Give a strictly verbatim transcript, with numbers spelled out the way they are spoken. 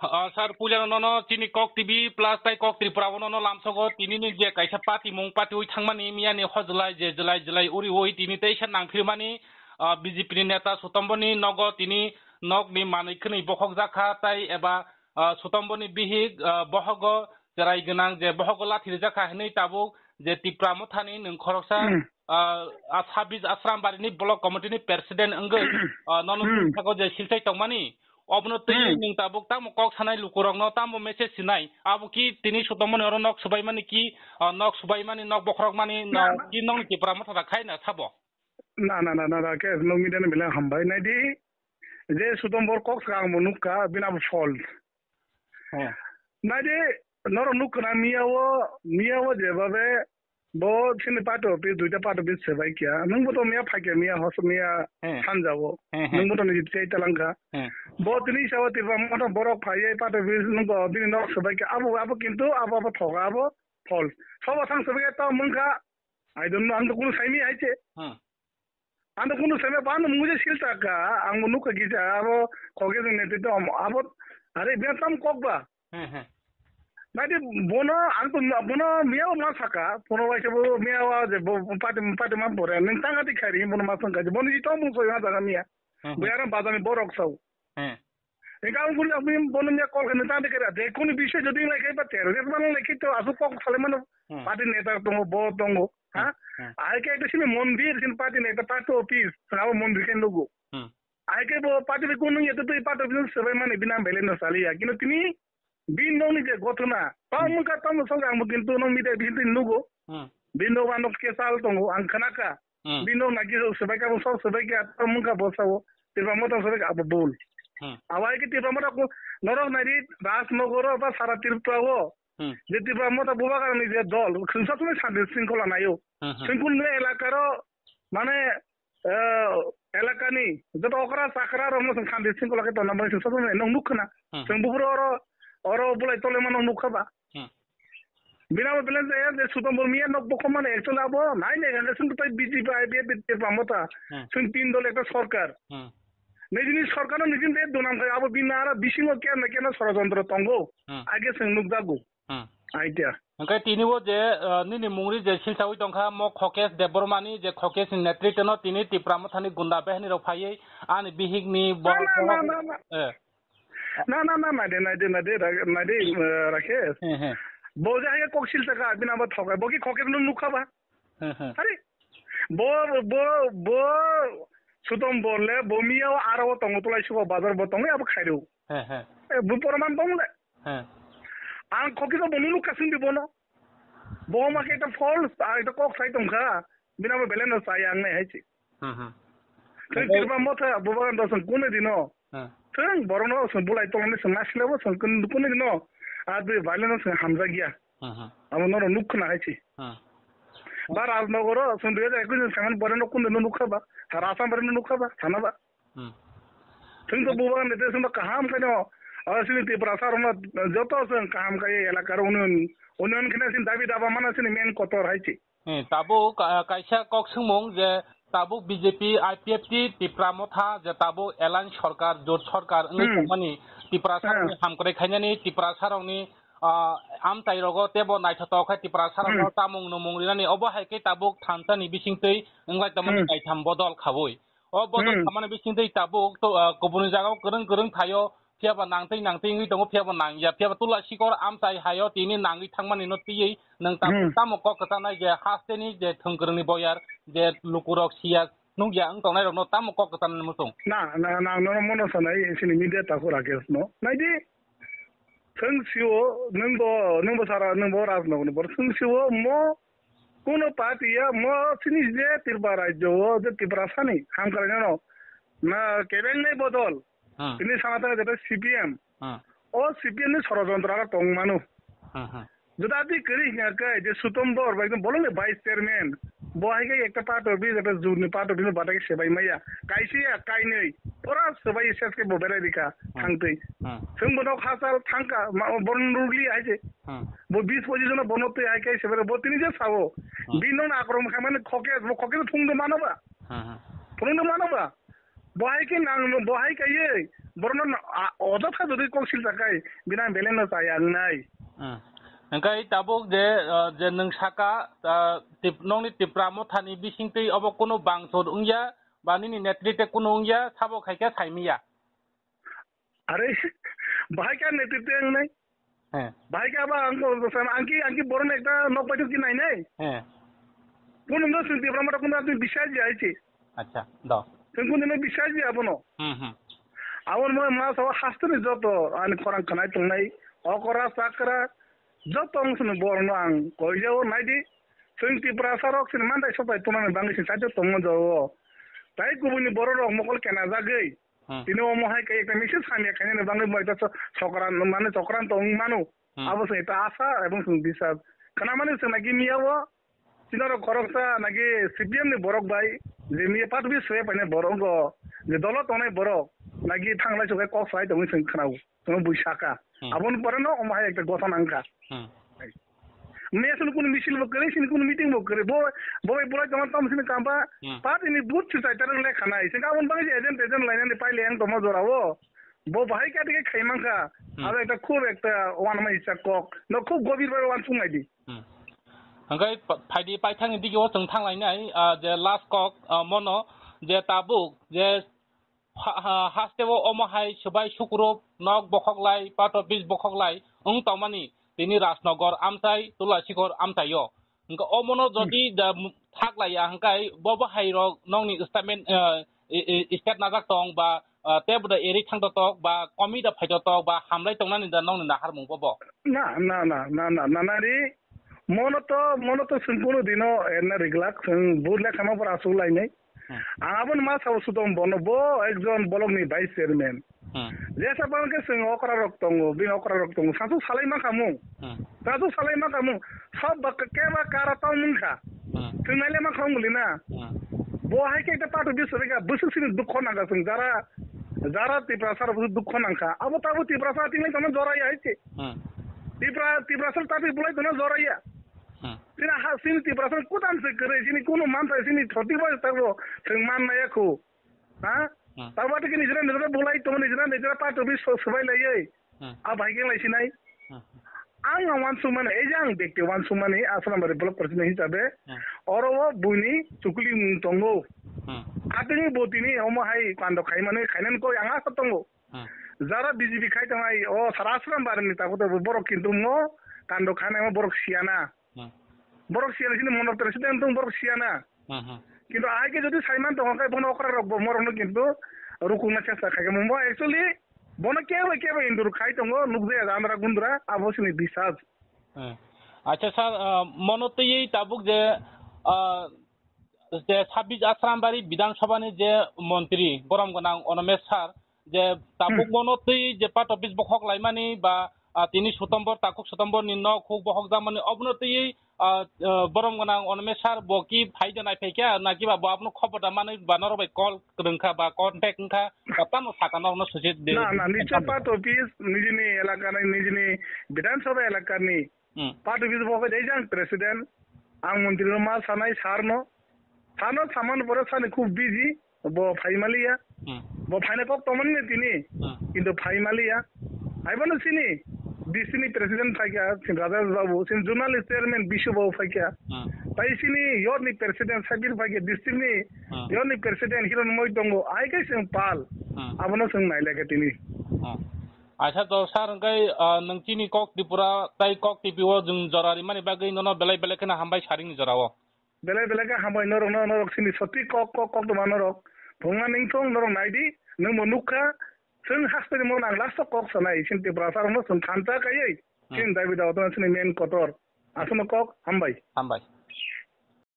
Ah, sir, puilano nono chini Kok T V plus tai Kok Tripura o nono lamsogo tini ni je kaisa party mung party oi thangmani miya ni hojlai je jlai jlai uri oi tini teisa nangphirmani, ah, B J P ni neta Sutomboni nogo tini nok ni manwi khwnwi bokhok jakha tai eba, ah, Sutomboni bihik, ah, bohogo cherai gwnang je bohogo lathi rijak kha hinwi tabuk je Tipra Mothani nwng khoroksa, Hmm. ah, ah, sabis Asrambari ni block committee ni president wngwi, ah, nono Hmm. tini sago je silchai tongmani, obono twi Hmm. nwng tabuk tamo kok sanai lukurokno tamo message sinai, abo ki tini Sutomboni oro nok subaimani ki, ah, nok subaimani, nok bokhorokmani, Na, na. ki nokni Tipra Motha da khai na sabo? Na, na, na, na, Rakesh, nwng media ni belai hambai. Naidi, je Sutombor kok sa ang bo nukha, bini abo false. He. Naidi, norok nukkha na miya o, miya o jebabe, bo chini party office, duita party office sebai kya. Nwng bo to miya phai kya, miya hos, miya He. sanja o. He, he. Nwng bo to niji tei talangkha. He. Bo tini sa o Tipra Motha borok phai ye party office nwng bo bini nok sebai kya. Abo, abo kintu, abo, abo thoga, abo false. Sobo thang sebai kya, to mungkha. I don't know, ang to kunu saimi hai che. Hmm. Ang to kunu saimi ba, ano mungje sil taka, ang bo nukha kisa, abo khoke jeng nete to, abo, are, biya tam kok ba. Hmm, hmm. Nadi bono, ang to, bono miya ma saka, bono waisa bo miya wa je, bo, pati, pati ma bore, ning tanga ti khari, bono ma sangka je, bono ji to mung so ya jaga miya. Hmm, hmm. Bo yaran bazani borok sau. Hmm. Engka ang kunu ang bono miya kol khani tang de kera. Je kunu bishoy jodi lai kai ba ter. Je man lai kai to asu kok sale mano Hmm. party neta tongo, bo tongo. Ha? Hmm. Ai ke ekta sini mondir, sini party neta party office. Sabo mondir ke nugo. Hmm. Ai ke bo party be kunu ya to party office sebai mani bina bele no sali ya. Kino tini bin nong ni je gotona. Tamo Hmm. ka tamo song ang kintu nong mi de bin nugo. Hmm. Bin no ba nok ke sal tongo ang khanaka. Hmm. Bino naki sok sebai ka, sok sebai ka, ata mungka bosa o. Tipra Motha sebai ka, abo bol. Hmm. Awai ke Tipra Motha ko, norok nari Rajnogoro ba sara Tripura o. Hmm. Je Tipra Motha bubagra ni je dol, khungsa sumai sandi singkola nayo. Hmm, hmm. Singkul ni elaka ro, mane, eh, elaka ni, joto okra chakra rok no sandi singkola ke tona bai khungsa sumai nong nukha na. Hmm. Sing buburo oro, oro bulai tole ma nong nukha ba. Hmm. Bina bo belai jaya je Sutombor miya nok bokhok mano actually abo nai nai ganga sung tai B J P I P F Tipra Motha Hmm. sung tin dol ekta sorkar. Hmm. Nijini sorkar no nijin de dunam khai abo bina ara bisingo kena kena sorojontro tongo. Hmm. Age sung nukjago. Hmm. Idea. Hingke tini bo je, ah, nini mungri je silsawi tongkha mo Khokes Debbarmani je Khokes ni netritwno tini Tipra Mothani gunda behenirok phaiwi ani bihikni bo-, Na, na, na, na, na. Eh. Na, na, na, naide, naide, naide, Ra-, naide, eh, Rakesh. He, he. Bo je hai koksil taka, bini abo thokai, bo ki khokir no nukha ba? He, he. Are, bo, bo, bo, Sutom bo le, bo miya o aro o tongo, tulai suko bazar bo tongo, abo khairo. He, he. Eh, bo poroman tong le. He. Ang khokir bo nukha sing di bono. Bo ma ke ekta false, ah, ekta kok sai tongkha. Bini abo belai no sai ang nai hai chi. Hmm, hmm. Thwng Okai- Tipra Motha bubagan rok chwng kune dino. Hmm. Thwng borok no chwng bulai tongmani chwng nasilabo chwng kun-, kune dino. A twi baile no chwng hamjak ya. Hmm, hmm. Abo norok nuk khna hai se. Hmm. Ba Rajnogoro chwng dui hajar ekwis ni saiman bore no kune no nuk kha ba. Sara Assam bore no nuk kha ba. Sana ba. Hmm. Thwng to bubagan ni tei chwng kaham khe no. Aro chini Tiprasa rok no joto chwng kaham khe elaka rok union, union khna chini dabi daba mana chini main kotor hai se. Eh, tabuk, ah, kaisa kok swngmung je tabuk B J P, I P F T, Tipra Motha je tabuk alliance sorkar, jot sorkar wngwi Hmm. tongmani Tiprasa Hmm. rokni hamkrai khainani, Tiprasa rokni, ah, amchai rogo tebo naithotok khai Tiprasa rokno Hmm. chamung numung rinani obo hai khe tabuk thansa ni bisingtwi wnglai tongmani Hmm. kaitham bodol khaui. O bodol Hmm. khamani bisingtwi tabuk to, ah, kubuni jagao kwrwng kwrwng thaio, phiya ba nangtwi nangtwi wngwi tongo, phiya ba nangya, phiya ba tula sikor amchai haio tini nangwi thangmani no twiwi nwng tabuk Hmm. tamo kok kwchanai je hasteni je thwngkwrwngni boyar je lukurok siya nukya wng tongnai rokno tamo kok kwchanani muchung? Na, na, na, ang nono mono sanai, chini media takhuk Rakesh no. Naidi, Thwng sio, nwng bo, nwng bo sara, nwng bo Rajnogor ni borok. Thwng sio mo, kuno party ya, mo chini je Tripura rajyo o, je Tiprasa ni, hamkrai no, na kebeng nai bodol. Hmm. Tini sana tang jeta C P M. Hmm. O C P M ni sorojontro aro tong manu. Hmm, hmm. Jeta ati kwrwi hingka khe, je Sutom Bor, ba ekdom bolong ni vice chairman. Bo hai khe ekta part of it, ekta jur ni part of it, bata khe sebai maya. Kaisa ya, kainwi. Pura sebai ses khe bo berai rikha, Hmm. thangtwi. Hmm. Chwng bono khasal thangkha, ma-, bono rugli hai se. Hmm. Bo bis position o bono twi hai khe sebai, bo tini je sao. Hmm. Bini nokni akromon khaimani khokes, bo khokes phungdo mano ba? Hmm, hmm. Phungdo mano ba? Bo hai khe nang, bo hai kaiye, Borokno no-, a, oda tha jodi kok sil ta kai, bini ang belai no chaya wngnai. Hmm. Hwnkhe tabuk je, ah, je nwng saka, ah, Tip-, nokni Tipra mothani bisingtwi obo kunu bangchor wngya, ba nini netritwe kunu wngya, sabo khaikhe saimanya. Are, bahai khe netritwe wngnai? He. Bahai khe abo ang ko, ang ki, ang ki borokno ekta nok paithak ki nainai? He. Kunu no chwng Tipra motha kunu aboni biswas ya hai se. Acha, do. Chwng kunu no biswas ya abono. Hmm, hmm. Aboni mo ma sabo hasteni joto ani khorang khnai tongnai, okra chakra, joto wng sini borokno ang koijao naidi. Chwng Tiprasa rok sini mandai sopai tongnani bangwi sini chaito tongma jao. Tai kubuni borok rok mokol kena jagwi. Hmm. Tini omo hai khe ekta message hamya khainani bangwi bo ekta so-, sokran, mane sokranto wng mano. Hmm. Abo se ekta asa ebong chwng biswas. Khnamani chwng naki miya o, chini oro khoroksa naki C P M ni borok bai, je miya party office soi painai borok wngkho, je dolo tongnai borok, naki thanglai chwng khe kok salai tongwi chwng khna o, chwng bui saka. Hmm. Aboni pore no omo hai ekta gotha nangkha. Hmm. Mia sini kunu misil bo kwrwi, sini kunu meeting bo kwrwi. Bo, bo bai bulai tongma tamo sini kamba, Hmm. Party ni booth se chai tarang le khanai. Sini aboni bagwi agent, agent lainani pai le ang tongma jora o. Bo bahai kha tike khai mankha. Hmm. Abo ekta khub ekta wanama icha kok. No khub gobir bai wansuk nai di. Hmm. Hwnkhe pa-, phaidi paithakni digi o chwng thanglainai, ah, je last kok, ah, mono je tabuk je ha-, ha-, hasteo omo hai swbai sukruk nok bokhoklai, part office bokhoklai wng tongmani tini Rajnagar amchai, Tulasikhor amchaio. Hwnkhe omono Hmm. jodi da m-, thaklaiya hwnkhe bo bo hai rok nokni statement, ah, i, i, state najak tong ba, ah, tei bo da eri thang totok ba komi da phai totok ba hamlai tongnani da nokni naharmung bo bo? Na, na, na, na, na, na, na ri. Mono to, mono to chwng kunu dino erna riglak, chwng bur lekha ma pura asuk lainai. Hmm. Ang aboni ma sabo sutom bono, bo ekjon bolokni vice chairman. Hmm. Jesa bang khe chwng okra rok tongo, bini okra rok tongo, sasu salai ma khamu. Hmm. Sasu salai ma khamu, sob ba keba kara tong mung kha. Hmm. Chwng naile ma khamu li na. Hmm. Bo hai khe ekta party office rega, bwswk sini dukho nangkha chwng, jara, jara Tiprasa rok bwswk dukho nangkha. Abo tabo Tiprasa tingni tongna jora ya hai se. Hmm. Tipra, Tiprasa tapi bulai tongna jora ya. Hmm. Chini ha, chini Tiprasa kutan se kwrwi, chini kunu mantha, chini thoti bai tabo chwng man maya khu. Ha? Hmm. Tabo tike nijera nijera bulai tongo, nijera nijera party office so-, swbai laiwi. Hmm. A bai khe lai sinai. Hmm. Ang ang wansukmani, ei je ang bekti wansukmani, Asrambari block president hisabe, Hmm. oro o buini chukuli mung tongo. Hmm. Atwngwi bo tini omo hai kando khaimani, khainani koi ang asa tongo. Hmm. Jara B J P khai tongnai, o sara Asrambari ni takhuk takhuk borok kintu mo kando khainai mo borok siyana. Hmm. Borok siyana sini mono president tong borok siyana. Hmm, hmm. Kintu ahai khe jodi saiman tongo khe bono okra rok bo morokno kintu rukungna chesta khaikhe mo actually bono kebo kebo indur khai tongo nukjaya andra gundra abo sini bisas. Hmm. Acha sir, ah, mono twi tabuk je, ah, je sabis Asrambari Bidhan Sabha ni je montri borom gwnang Onomesh sir, je tabuk Hmm. bono twi je part office bokhok laimani ba, ah, tini Sutombor, takhuk Sutombor ni nok huk bokhok jamani, obono twi, ah, ah, borom gwnang Onomesh sir bo ki phai de nai phai kha, na kiba bo abono khobor da manwi ba norok bai call kwrwng kha ba contact wng kha, ba tamo saka norokno susi de. Na, na, nicho part office, nijini elaka ni, nijini Bidhan Sabha elaka ni Hmm. Part office bo khe jang president, ang montri no ma sanai sir no, sir no saman pore sani khub busy, bo phai maliya, Hmm. bo phaina kok tongmani ne tini, Hmm. kintu phai maliya. Aibono sini, D C ni president phaikha, sin Rajesh Babu, sin journalist chairman Bishu Babu phaikha. Hmm. Tai sini yor ni president Sabir phaikha, district ni Hmm. yor ni president Hiron Moi tongo, ai khe sing pal, Hmm. abono sing nailekha tini. Hmm. Aisa to sir, hwnkhe, ah, nwng chini Kok Tripura tai Kok T V o nwng jora rimani bagwi nono belai belai kheno hambai saringni jorao. Belai belai khe hambai norokno, norok chini soti kok, kok, kok tongma norok. Phungna ningthong norok naidi, nwngbo nukha, chwng hasteni mo nang last o kok sanai, chini Tiprasa rokno chwng thansa kaiwi, Hmm. chini Dabi Dawatano chini main kotor. Aswkno kok, hambai. Hambai.